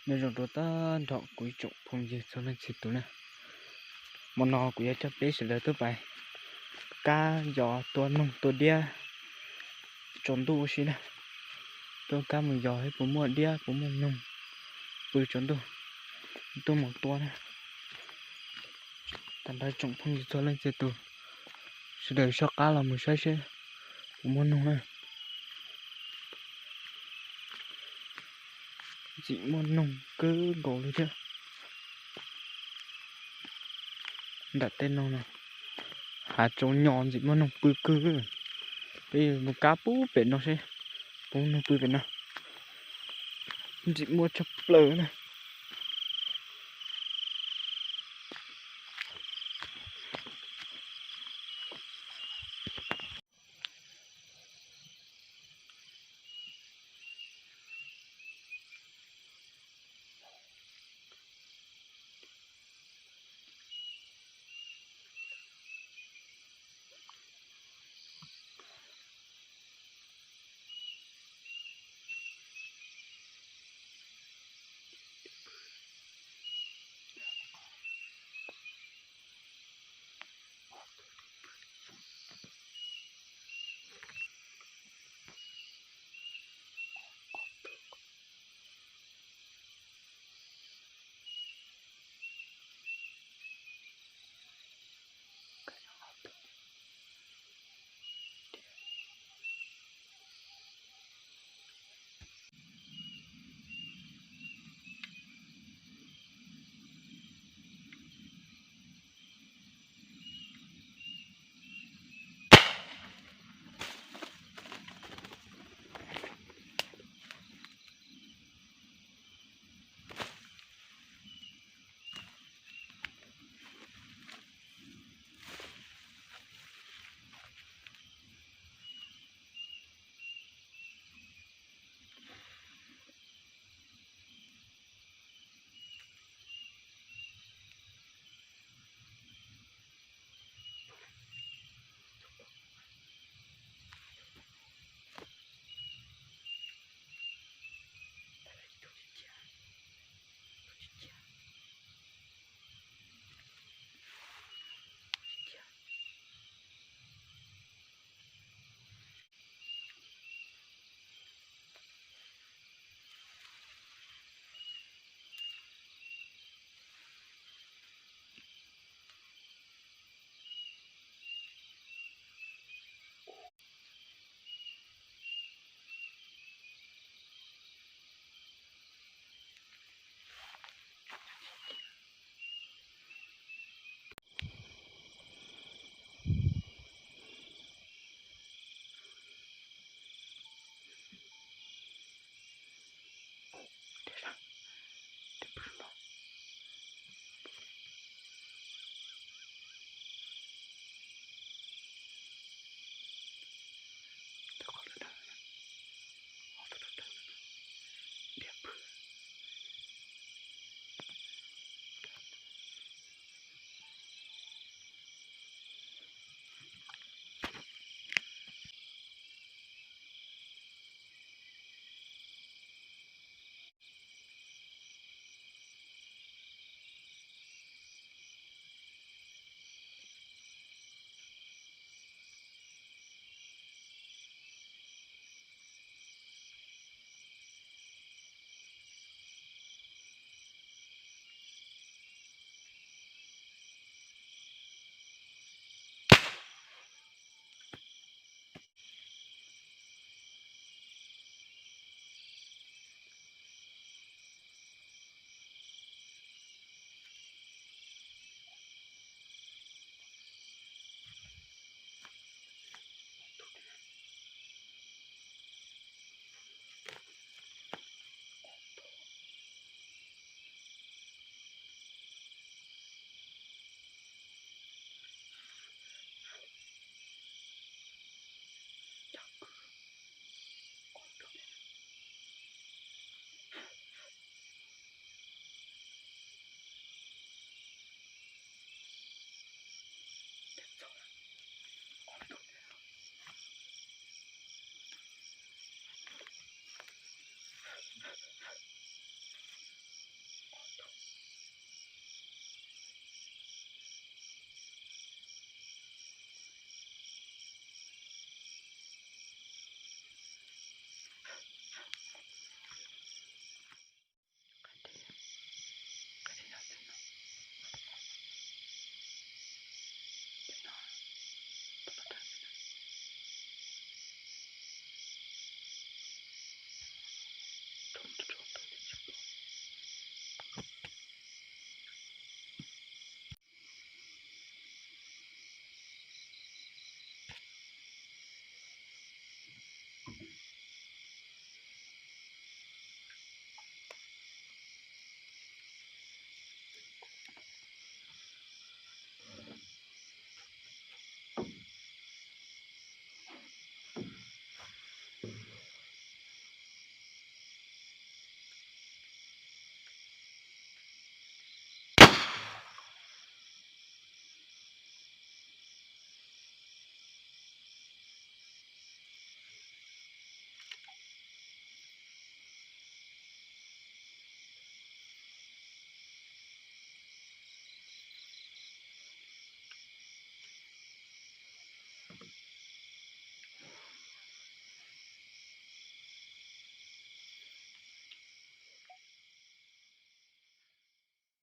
Nyob zoo rau tag nrho kuv ib tsoom phooj ywg txhua leej txhua tus na. Hmo no kuv yuav coj peb sawv daws tuaj pais kab yos tua noog tua diab tsaus ntuj ua si na. Tuaj kab mus yos seb puas muaj diab puas muaj noog pw tsaus ntuj, tuaj mus tua na. Tag nrho tsoom phooj ywg txhua leej txhua tus, sawv daws soj qab los mus saib seb puas muaj noog na. Ntxim muaj noog kawg nkaus li thiab. Nram tej no no, hav tsaus nyo ntxim muaj noog pw kawg. Peb mus kab pub pem no seb puas muaj noog pw pem no. Ntxim muaj tshaj plaws na.